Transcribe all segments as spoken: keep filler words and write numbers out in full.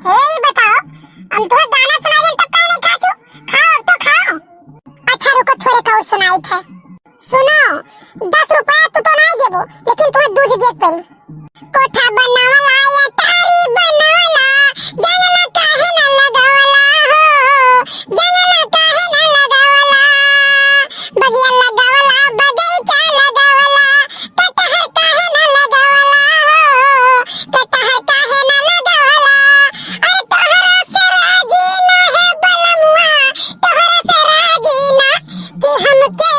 ए, ई बताओ, हम तोहे गाना सुनाई देन तब काहे नहीं खाती? खाओ, अब तो खाओ। अच्छा रुको, थोड़े का और सुनाई थे। सुनो, दस रुपया तू तो नहीं देबो, लेकिन तोहे दूध दिए के पड़ी। कोठा बनवला, अटारी बनवला, जंगला काहे न लगवला हो, जंगला काहे न लगवला, बगिया लगवला, बगीचा लगवला, कटहर काहे न लगवला हो, कटहर काहे न लगवला, अरे तोहरा से राजी ना है बलमुआ, तोहरा से राजी ना, कि हमके,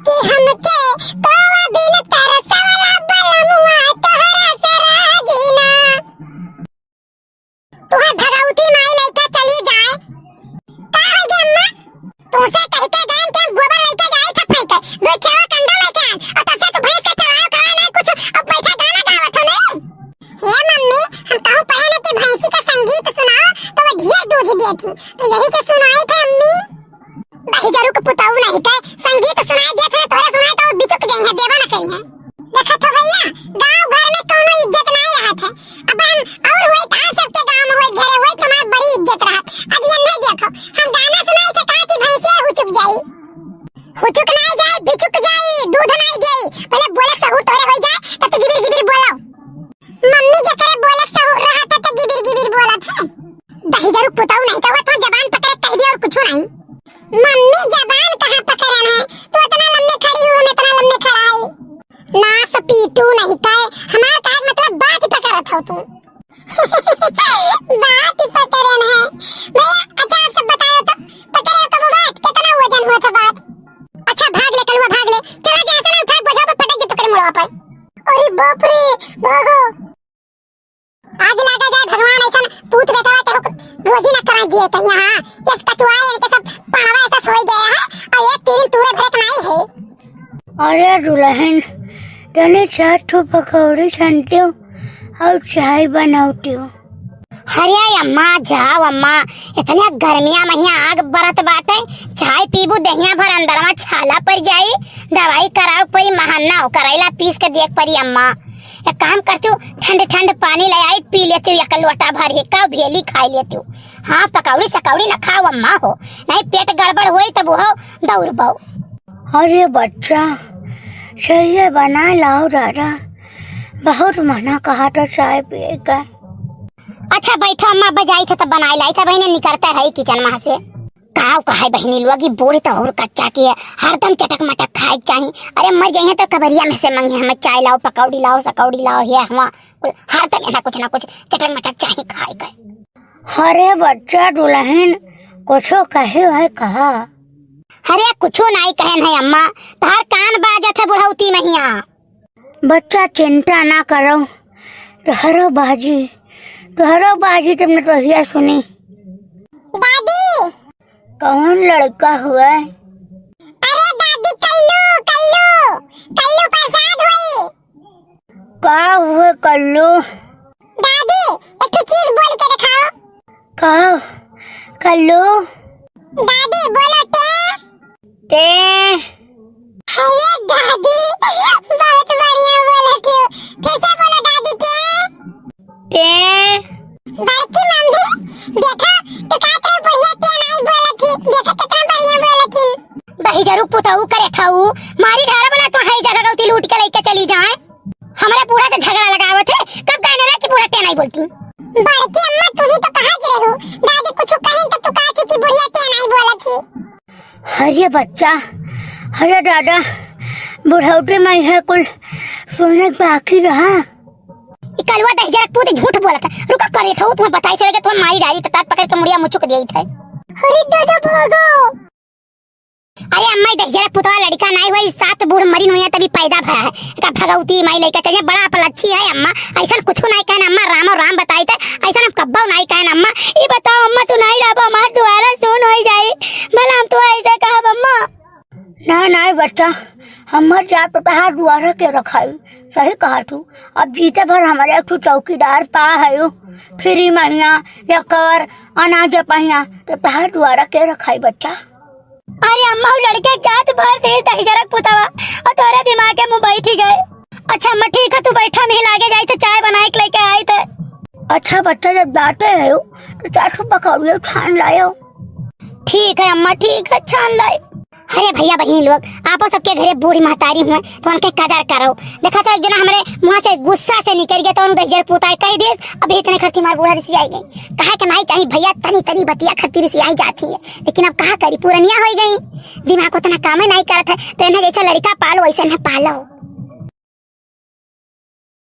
कि हमके कोवा बिन तरसवला बलमुआ, तोहरा से राजी ना। तुहे भगवती माई लइके चली जाए। का हो गया अम्मा? तुमसे कह के गए कि हम गोबर लइके जाए थे फेंके, दो छेवा कंडा लइके आए, और तब से तू भैंस का चराओ खाए ना कुछ, अब बैठा गाना गावत हो नहीं। हे मम्मी, हम कहूँ पहले कि भैंसी का संगीत सुनाओ, तो वो ढेर दूध देती, तो यही से सुनाई थे अम्मी। बहिजरू के पुतऊ नहीं के संगीत सुनाई देत है, तोहरे सुनाई तो बिचुक जाई है, देवा न करी है। देखत हो भैया, गाँव घर में कौनो इज्जत नहीं रहत है। अब हम और होई त सबके गाँव में होई, घरे होई, तुम्हार बड़ी इज्जत रहत। अब ये नहीं देखो, हम गाना सुनाई थे, कहा कि भैंसिया हुचुक जाई। हुचुक नहीं जाई, बिचुक जाई, दूध नहीं देई। पहले बोले के सहूर तोहरे होई जाए, तब तो गिबिर गिबिर बोलो। मम्मी जकरे बोले के सहूर रहत है, तो गिबिर गिबिर बोलत है। दहिजरू पुतऊ नहीं कहत हो, जबान पकड़े कह दिया और कुछ नहीं। मम्मी जबान कहाँ पकड़न है? तू इतना लम्बे खड़ी हो, हम इतना लम्बे खड़ा है। नास पीटू नहीं कहे, हमार कहे के मतलब बात पकड़त हो तू। बात पकड़न है। भैया, अच्छा आप सब बताओ तो, पकड़े हो कबो बात? कितना वजन हुआ था बात? अच्छा भाग ले कलुआ, भाग ले। चला जा, ऐसा ना उठा, बोझा पे पटक दे तोकरे मुड़वा पर। अरे बाप रे, भागो। आग लागा जाए भगवान, ऐसन पूत बेटवा के हुक-, रोजी ना कराई दिए कहीं। हाँ, यस कचुआ, इनके सब पावा ऐसा सोई गया है, और एक तीन तूरे भरे के नहीं है। अरे दुलहिन, तनी चार ठो पकौड़ी छनतियो और चाय बनौतियो। अरे अम्मा, जाओ अम्मा, इतने गर्मिया में हियाँ आग बरत बाटे, चाय पीबू देहिया भर अंदरवा छाला पड़ जाई, दवाई कराओ पड़ी, महन्ना हो करैला पीस के देख पड़ी अम्मा। एक काम करती हूँ, ठंड ठंड पानी ले आई, पी लेती हूँ एक लोटा भर ही, का भेली खाई लेती हूँ। हाँ, पकौड़ी सकौड़ी न खाओ अम्मा हो, नहीं पेट गड़बड़ होई तब वो दौड़बो। अरे बच्चा, सही है, बना लाओ दादा, बहुत मना कहा था चाय पिए का। अच्छा बैठो अम्मा, बजाई थे तब बनाई लाई था बहिने, निकलता है किचन में से। काव कहे बहिनी लोग, ई बूढ़ तो और कच्चा की है, हरदम चटक मटक खाए के चाही। अरे मर जाइए तो कबरिया में से मंगी हमें चाय लाओ, पकौड़ी लाओ, सकौड़ी लाओ, ये हवा कुल हरदम यहाँ कुछ ना कुछ चटक मटक चाही खाए के। अरे बच्चा दुलहिन, कुछो कहे है कहा? अरे कुछो नाई कहन है अम्मा, तोहार कान बाजत है बुढ़ौती महिया। बच्चा चिंता ना करो, तोहरो बाजी, तोहरो बाजी तुमने तो हिया सुनी। दादी। कौन लड़का हुआ? अरे दादी, कल्लू, कल्लू, कल्लू प्रसाद हुई। का हुए कल्लू? दादी, एक ठो चीज बोल के दिखाओ। का कल्लू? दादी, बोलो टे। टे। अरे दादी, बहुत बढ़िया बोलत हो। फिर से बोलो दादी, टे। टे। बड़की मम्मी, देखो, तू कहत रहे बढ़िया टे नहीं बोलत थी। देखो कितना बढ़िया बोलत थी। दहिजरू पुतऊ करे खाऊ, मारी ढारा बना तो है जगह गलती लूट के लेके चली जाए। हमरे बूढ़ा से झगड़ा लगावत है, कब कहने रहा कि बूढ़ा टे नहीं बोलती। बड़की अम्मा, तू ही तो कहा रहे हो, दादी कुछ कहीं तो तू कहती कि बुढ़िया टे नहीं बोलत थी। अरे बच्चा, अरे दादा, बुढ़ौती में यह कुल सुनने के बाकी रहा। ई कलुआ दहिजरक पूत झूठ बोलत है। रुको करे था, तुम्हें बताई से लगे, तुम्हें मारी डारी तो तार पकड़ के मुड़िया मुचुक दिया था। अरे दादा भागो। अरे अम्मा, ई दहिजरक पुतवा लड़का नाई हुआ, ई सात बूढ़ मरिन हुई है तभी पैदा भरा है। का भगवती माई लइका चलिए, बड़ा अपलच्छी है अम्मा, ऐसा कुछ नहीं कहना अम्मा, रामो राम बताई थे, ऐसा हम कब्बो नहीं कहना अम्मा। ई बताओ अम्मा, तू नहीं रहबो, हमार दुआरा सुन हो जाई, भला हम तो ऐसे कहब अम्मा। ना, ना बच्चा, हमर जात तो तहार दुआरा के रखाई, सही कहा तू। अब जीते भर हमारे एक ठो चौकीदार पा है, फ्री महिया, या कर, अनाज पहिया, तो तहार दुआरा के रखाई बच्चा। अरे अम्मा, उ लड़के जात भर दे दहिजरक पुतवा, और तोरे दिमाग के मुँह बैठी गए। अच्छा अम्मा, ठीक है, तू बैठा, मैं लागे जाई थे, चाय बनाए के लेके आई थे। अच्छा बच्चा, जब जाते हैं तो चार ठो पकौड़िया छान लायो। ठीक है अम्मा, ठीक है, छान लाए। अरे भैया बहिनी लोग, आपो सबके घरे बूढ़ी महतारी हुए तो उनके कदर करो। देखा था एक जना हमरे मुँह से गुस्सा से निकल गया तो उन दहिजर पूता कह दिए, अब इतने खर्ची मार बूढ़ा रिसियाई गई। कहा के नाई चाहिए भैया, तनी तनी बतिया खर्ची रिसियाई जाती है, लेकिन अब कहा करी, पुरनिया हो गई, दिमाग उतना काम नहीं करत है, तो इन्हें जैसे लड़का पालो वैसे इन्हें पालो।